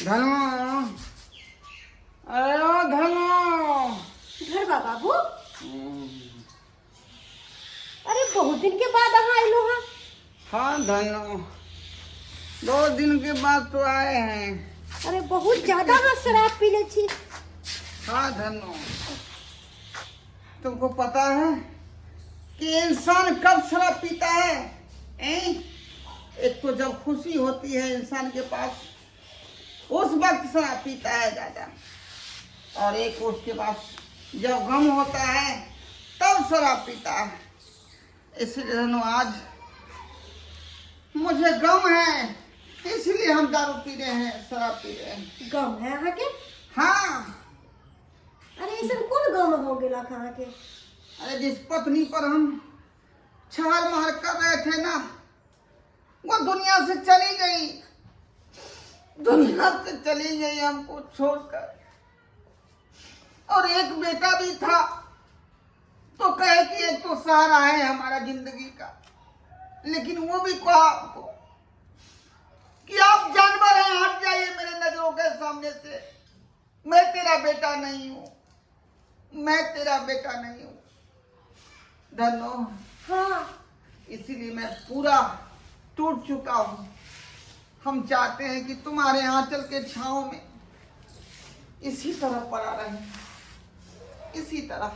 धनो, अरे ओ धनो। घरबा बाबू, अरे बहुत दिन के बाद अहाँ अयलहुँ हँ। हाँ धनो, 2 दिन के बाद तो आए हैं। अरे, बहुत ज्यादा अहाँ शराब पी ले छी। हाँ धनो, तुमको पता है कि इंसान कब शराब पीता है, हैं? एक तो जब खुशी होती है इंसान के पास, उस वक्त शराब पीता है ज्यादा और एक उसके पास जब गम होता है, तब शराब पीता है। इसलिए धनो, आज मुझे गम है, इसलिए हम दारू पी रहे हैं, शराब पी रहे हैं। गम है अहाँके? हाँ। अरे, ऐसन कोन गम हो गेलक अहाँके? अरे, जिस पत्नी पर हम छहर महर कर रहे थे ना, वो दुनिया से चली गई, दुनिया से चली गई हमको छोड़कर। और एक बेटा भी था तो कहे कि एक तो सहारा है हमारा जिंदगी का, लेकिन वो भी कहा हमको कि आप जानवर हैं, हट जाइए मेरे नजरों के सामने से, मैं तेरा बेटा नहीं हूं, मैं तेरा बेटा नहीं हूं। धनो, इसीलिए मैं पूरा टूट चुका हूं। हम चाहते हैं कि तुम्हारे आंचल के छांव में इसी तरह पड़ा रहे, इसी तरह।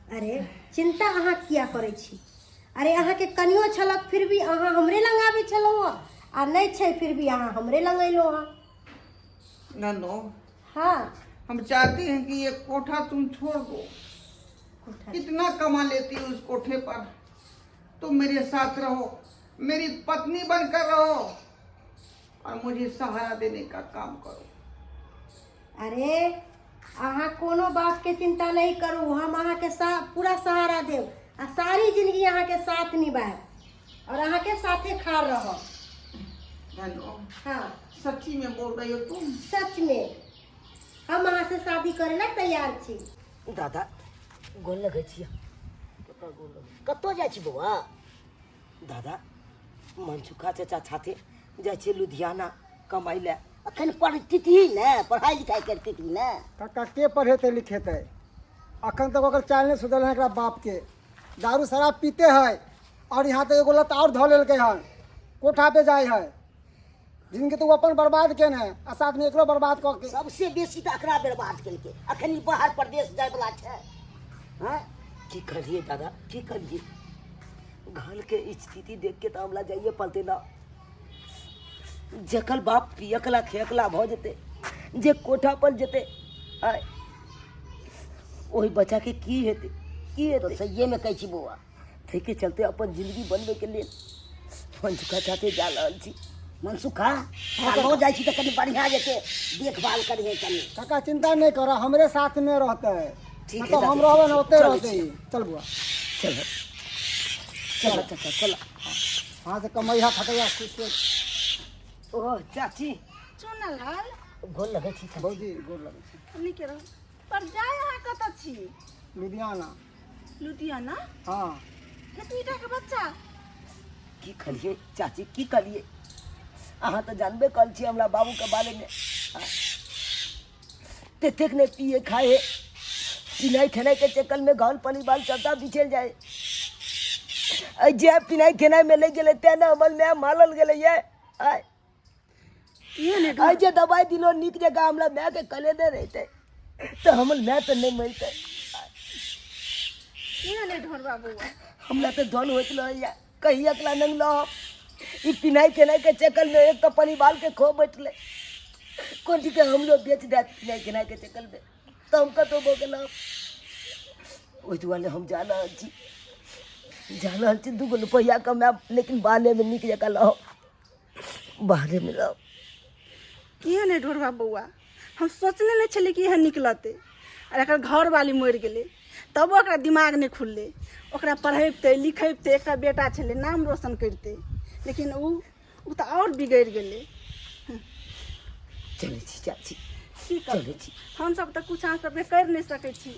अरे, चिंता अहाँ किया करै छी? अरे, अहाँके कनियो छलक, फिर भी अहाँ हमरे लग आबै छलहुँ हँ, आ नहि छै, फिर भी अहाँ हमरे लग अयलहुँ हँ। ननो, हम चाहते हैं कि ये कोठा तुम छोड़ दो। कोठा? कितना कमा लेती हो उस कोठे पर? तुम मेरे साथ रहो, मेरी पत्नी बनकर रहो और मुझे सहारा देने का काम करो। अरे, अहाँ कोनो बातके चिंता नहीं करू। हम अहाँके पूरा सहारा देब आ सारी जिंदगी अहाँके साथ निभायब और अहाँके साथे खाड़ रहब। धनो, सच्ची में बोल रही हो तुम? सच में, हम अहाँ से शादी करे ला तैयार छी। दादा, गोर लगै छी। कतऽ जाइ छी बौआ? दादा, मनसुखा चाचा छाते जाइ छियै लुधियाना कमाइ लए। अखन पढ़तिही ने, पढ़ाइ लिखाइ करतिही ने। काका, के पढ़ेतै लिखेतै? अखन तक ओकर चालि नहि सुधरल है। एकरा बापके दारू शराब पीते है और यहाँ तक एगो लत और धऽ लेलकै हन, कोठा पे जाइ है। जिनके तो ओ अपन बर्बाद केने है आ साथ में एकरो बर्बाद कऽ के। सबसे बेसी तऽ एकरा बर्बाद केलकै। अखन ई बाहर प्रदेश जायवला छै। हँ, की कहलियै दादा, की कहलियै? घरके स्थिति देख के तऽ हमरा जाइए पड़तै ने। जकर बाप पियकला खेकला भऽ जेतै, जे कोठा पर जेतै, आय ओहि बच्चाके की हेतै, की हेतै? सहिएमे कहै छी बौआ। ताहिके चलते अपन जिंदगी बनबैके लेल मनसुखा साथे जा रहल छी। मनसुखा, लऽ जाइ छी तऽ कनि बढ़िआँ जेतै, देखभाल करिहे कनि। काका, चिंता नहि कर, हमरे साथ में रहतै। ठीक है। मतलब हम दादी, रहबै ने, ओते चलै रहतै। छी। चल बुआ। चलो चलो चाचा, चलो। वहाँ से कमैया खटैया खुश से। ओ चाची। चुनलाल। गोर लगै छी चाची। भौजी, गोर लगै छी। नीके रहू। पर जाय अहाँ कतऽ छी? लुधियाना। लुधियाना? हाँ। एतबीटा के बच्चा? की कहलिए चाची, की कहलिए? अहाँ तऽ जानबे कल छी हमरा बाबूके बारेमे। ततेक नहि पिए खाए, पिनाइ खेनाइके चक्करमे घर परिवार सबटा बिछल जाए। एहि जे पिनाइ खेनाइमे लागि गेलै, तेँ ने हमर माय मारल गेलैए। आय एहि जे दबाइ दिलो नीक जकाँ, हमरा मायके कलेने रहितै तऽ हमर माय तऽ नहि मरितै। किया नहि ढोरबा बौआ? हमरा तऽ धन होइत रहैए कहीं अकला नंग लह। ई पिनाइ खेनाइके चक्करमे एक तऽ परिवारके खो बैठलै, कोन के हमरो बेच देत पिनाइ खेनाइके चक्करमे, तऽ हम कतहु भऽ गेलहुँ। ओहि दुआरे हम जा रहल छी, जा रहल छी। 2 गो रुपैआ कमायब, लेकिन बाहरेमे नीक जकाँ रहब, बाहरेमे रहब। किया नहि ढोरबा बौआ, हम सोचने नहि छलियै कि एहन निकलतै। आर एकर घरवाली मरि गेलै, तबो ओकरा दिमाग नहि खुललै। ओकरा पढ़ैबतै लिखैबतै, एकटा बेटा छलै, नाम रोशन करितै, लेकिन ओ ओ तऽ आओर बिगड़ि गेलै। चलै छी चाची। की चलै करबै छी। हमसब तऽ किछु अहाँ सबके करि नहि सकै छी।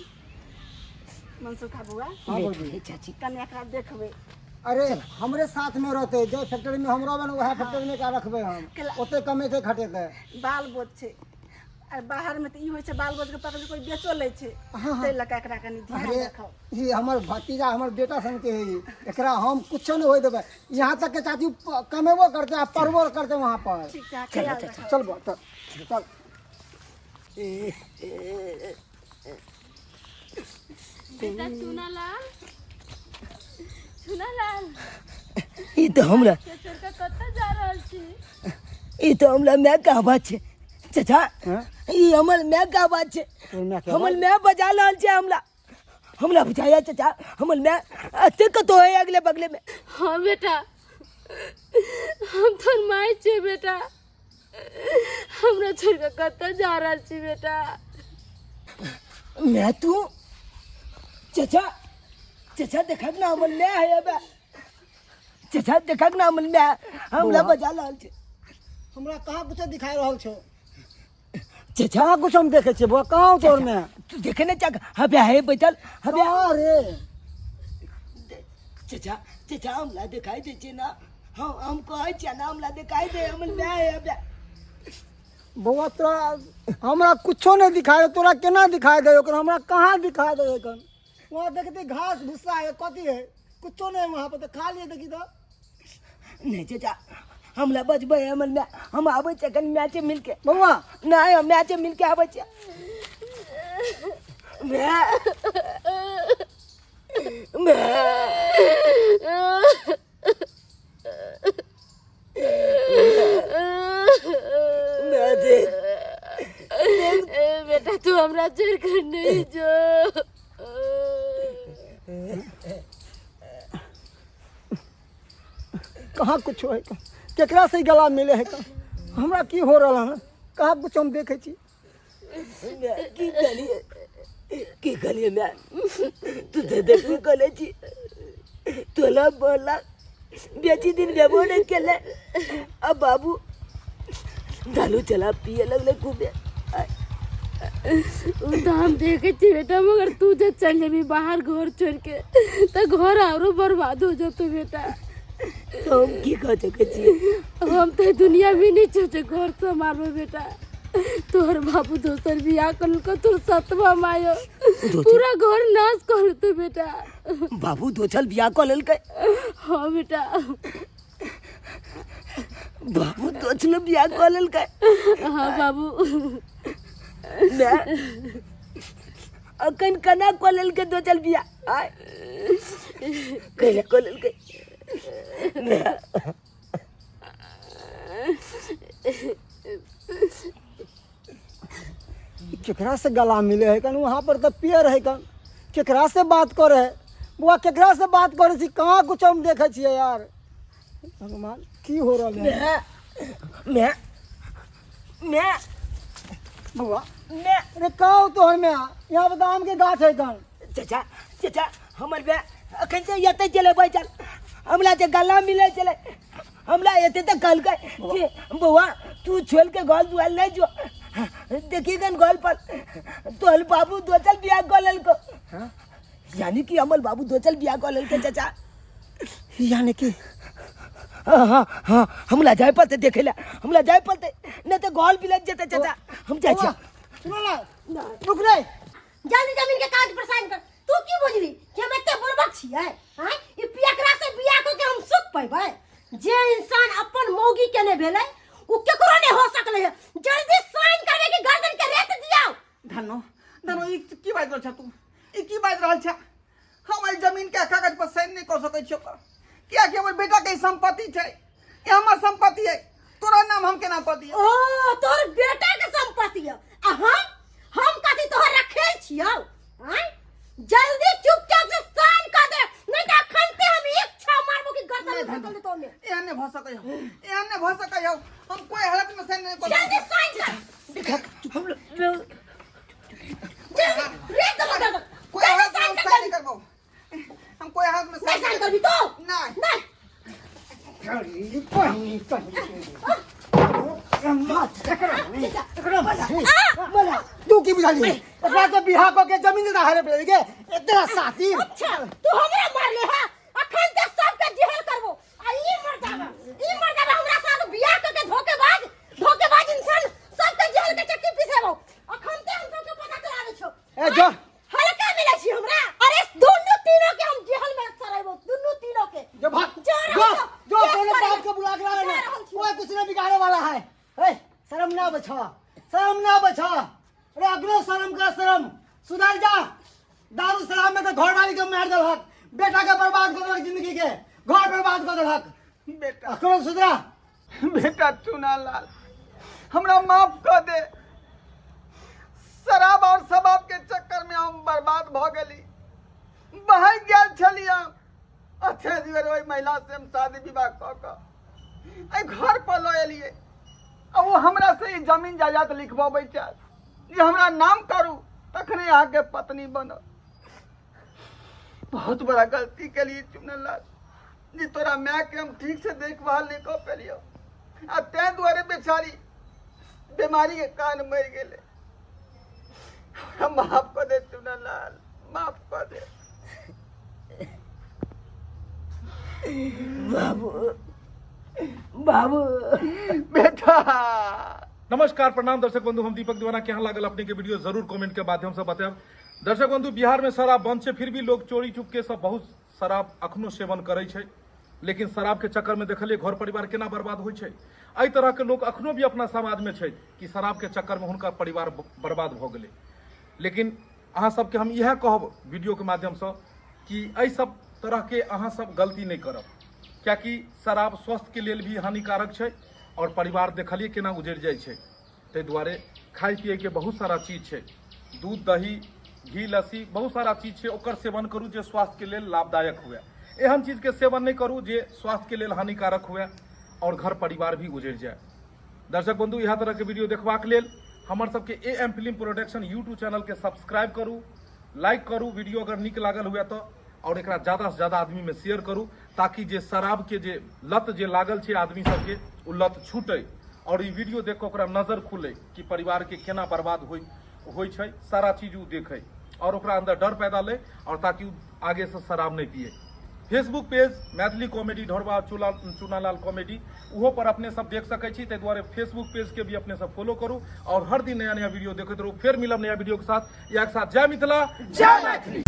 मनसुखा बौआ। हाँ लेट भौजी। भेलै चाची। कनि एकरा देखबै। अरे हमरे साथ में रहते, जे फैक्ट्री में हम रहबै ने वएह फैक्ट्री में एकरा रखबै हम, ओते कमेतै खटेतै। बाल बोझ छै आ बाहरमे तऽ ई होइ छै बाल बोझके पकड़ि कोइ बेचो लै छै, ताहि लऽ कऽ एकरा कनि ध्यान अरे राखब। ई हमर भतीजा हमर बेटा सनके है, एकरा हम कुछो नहि होय देबै। यहाँ तक के चाची कमेबो करतै आ पढ़बो करतै वहाँ पर। ठीक छै, ख्याल राखब। चल बा, चल चल। बेटा चुनालाल, चुनालाल। ई तऽ हमरा चचर के कतऽ जा रहल छी? ई तऽ हमरा माय के आवाज छै चचा। हाँ? ई हमर माय के आवाज छै। तोहर माय के हमर आवाज? माय बजा रहल छै हमरा, हमरा बुझाया चचा हमर माय एते कतौ है अगले बगले में। हाँ बेटा, हम तोहर माय छियै बेटा, हमरा छोड़ के कतऽ जा रहल छी बेटा? मैं तू चचा, चचा देखक ना हमर माय है अबे। चचा देखक ना हमर माय हमरा बौआ। बजा रहल छै। हमरा कहाँ कुछो दिखाई रहल छौ? चचा कहाँ कुछो हम देखै छियै बौआ, कहाँ तोहर माय? तू देखे ने चक हबे है बैठल हबे। कहाँ रे? चचा, चचा हमरा दिखाई दे छै ना, हम कहै छियै ना हमरा दिखाई दे हमर माय है अबे। बौआ तोरा हमरा कुछो नहि दिखाई दे, तोरा केना दिखाई दे ओकर? हमरा कहाँ दिखाई दे एखन? वहाँ देखते घास भूसा है, कथी है, कुछो नहीं वहाँ पर, तो खा लिए देखी तो। नहीं चचा हमरा बजबै हमर माय, हम आबै छियै कनि मैचे मिलके। बौआ नहीं, हम मैचे मिलके आबै छियै। माय, माय, माय देख। ए बेटा, तू हमरा छोड़ कर नहीं जो। कहाँ कुछो है, केकरा से गला मिले है? हमरा की हो रहा है? कहाँ कुछ हम देखे छी? माय, की कहलिए, की कहलिए माय? तू तऽ देखबे करै छी, तोला बोला बेची दिन भेबो नहि केलै, अब बाबू दारू चला पिए लगलै खूबे। उ तऽ हम देखे छी बेटा, मगर तू जे चल जेबी बाहर घर छोड़ के तऽ घर आरो बर्बाद हो जतो बेटा। तो हम की कह सकै छियै? हम तऽ दुनिया में नहीं सोचे घर संभालबो बेटा। तोहर बाबू दोसर बियाह करलको, तोर सतवा मायो पूरा घर नाश कर तू बेटा। बाबू दोसर बियाह कऽ लेलकै? हाँ बेटा। बाबू दोसर बियाह कऽ लेलकै? हाँ बाबू। माय, अखन केना कऽ लेलकै दोसर बियाह? आय कैला कऽ लेलकै? माय, केकरा से गला मिले है कन? वहाँ पर तो पेड़ है कन, केकरा से बात करे है बुआ? केकरा से बात करे छी? कहाँ कुछ हम देखे छियै यार? भगवान, की हो रहल है? माय, माय, माय। बौआ। माय। अरे कहाँ तोहर माय? यहाँ पर तऽ आम के गाछ है कन। चचा, चचा हमर माय अखन से एतै छलै बैठल, हमरा जे गला मिलै छलै, हमरा एते तऽ कहलकै कि बौआ तू छोड़ि के घर दुआर नहि जो, देखी गन घर पर तोहर बाबू दोसर बियाह कऽ लेलको। यानी कि हमर बाबू दोसर बियाह कऽ लेलकै चचा। यानी कि हाँ हाँ हाँ, हमरा जाय पड़तै देखै लए, हमरा जाय पड़तै, नहि तऽ घर बिलट जेतै चचा। हम जाइ छियै। सुनो ना, रुक रे। जल्दी जमीन के कागज पर साइन कर। तू की बुझली कि हम एते बुड़बक छियै? आँय, ई पियकरा से बियाह कऽ के हम सुख पैबै? जे इंसान अपन मौगी के नहि भेलै उ केकरो नहि हो सकलै है। जल्दी साइन करबे कि गर्दन के रेत दियाओ। धनो, धनो, ई की बाजि रहल छ तू? ई की बाजि रहल छ? हम एहि जमीन के कागज पर साइन नहि कऽ सकै छियै ओकर, कियाकि हमर बेटा के ई संपत्ति छै, ई हमर संपत्ति है, तोरा नाम हम केना कऽ दियौ? ओ तोहर बेटा के संपत्ति है आ हम कथी तोहर रखे छियौ? आँय, जल्दी चुपचाप से साइन कर दे, नहीं तो अखन ते हम एक छा मारबो कि गर्दन में बदल देतो में। एहन नहि भऽ सकै हौ, एहन नहि भऽ सकै हौ, हम कोई हालत में साइन नहि कऽ जल्दी साइन कर। जल्दी रेत दबा गर्दन। कोई जल्दी हालत में साइन हम कर। साइन नहि करबौ, हम कोई हालत में नहीं साइन करबी तो नहीं। नहीं। तू की बुझाली एकरा से बियाह कऽ के जमीन दे हरे पे के इतना साथी? अच्छा, तू हमरा मारले है, अखन तक सबके निकाले वाला है। ए, शर्म ना बचा, शर्म ना बचा। अरे अगलो शर्म का शर्म सुधर जा। दारू शराब में तो घर वाली के मार दलहक, बेटा के बर्बाद कर दलहक, जिंदगी के घर बर्बाद कर दलहक। बेटा अखनो सुधरा। बेटा चुनालाल, हमरा माफ कर दे। शराब और शबाब के चक्कर में हम बर्बाद भ गेली, बह गेल छली हम। अच्छे दिवर ओहि महिला से हम शादी विवाह कऽ कऽ एहि घर पर लऽ एलियै आ ओ हमरा से ई जमीन जायदाद लिखबबै छथि जे हमरा नाम करू तखने अहाँके पत्नी बनब। बहुत बड़ा गलती केलियै चुनलाल जी, तोरा माय के हम ठीक से देखभाल नहीं कऽ पेलियौ आ ताहि दुआरे बेचारी बीमारी के कारण मरि गेलै। हमरा माफ कऽ दे चुनलाल, माफ कऽ दे। बाबू, बाबू। बेटा। नमस्कार, प्रणाम दर्शक बंधु, हम दीपक दीवाना। केहन लागल अपने के वीडियो जरूर कमेंट के माध्यम से बतायब। दर्शक बंधु, बिहार में शराब बंद छै, फिर भी लोग चोरी चुपके सब बहुत शराब अखनो सेवन करै छै। लेकिन शराब के चक्कर में देखलिए घर परिवार केना बर्बाद होइ छै। एहि तरह के लोग अखनो भी अपना समाज में छै कि शराब के चक्कर में हुनका परिवार बर्बाद भऽ गेलै। लेकिन अहाँ सबके हम इएह कहब वीडियो के माध्यम से कि एहि सब तरह के अहाँ सब गलती नहीं करब, कियाकि शराब स्वास्थ्य के लेल भी हानिकारक छै और परिवार देखलिए केना उजड़ि जाइ छै। ताहि दुआरे खाय पिए के बहुत सारा चीज छै, दूध दही घी लस्सी बहुत सारा चीज छै, ओकर सेवन करू जे स्वास्थ्य के लेल लाभदायक हुए। एहन चीज के सेवन नहीं करू जे स्वास्थ्य के लेल हानिकारक हुए और घर परिवार भी उजड़ि जाए। दर्शक बंधु, इएह तरह के वीडियो देखबाक लेल हमर सबके A M film production YouTube channel के सब्सक्राइब करू, लाइक करू वीडियो अगर नीक लागल हुए तो, और एकरा ज्यादा से ज्यादा आदमी में शेयर करू ताकि जे शराब के जे लत जे लागल छै आदमी सबके ओ लत छूटे और ई वीडियो देख के ओकरा नजर खुले कि परिवार के केना बर्बाद होइ छै, सारा चीज ओ देखे और ओकरा अंदर डर पैदा ले और ताकि ओ आगे से शराब नहीं पिए। Facebook page Maithili comedy Dhorba Chunalal comedy, ओहो पर अपने सब देख सकै छी। ताहि दुआरे फेसबुक पेज के भी अपने सब फॉलो करू और हर दिन नया नया वीडियो देखैत रहू। फेर मिलब नया वीडियो के साथ, इएह के साथ जय मिथिला, जय मैथिली।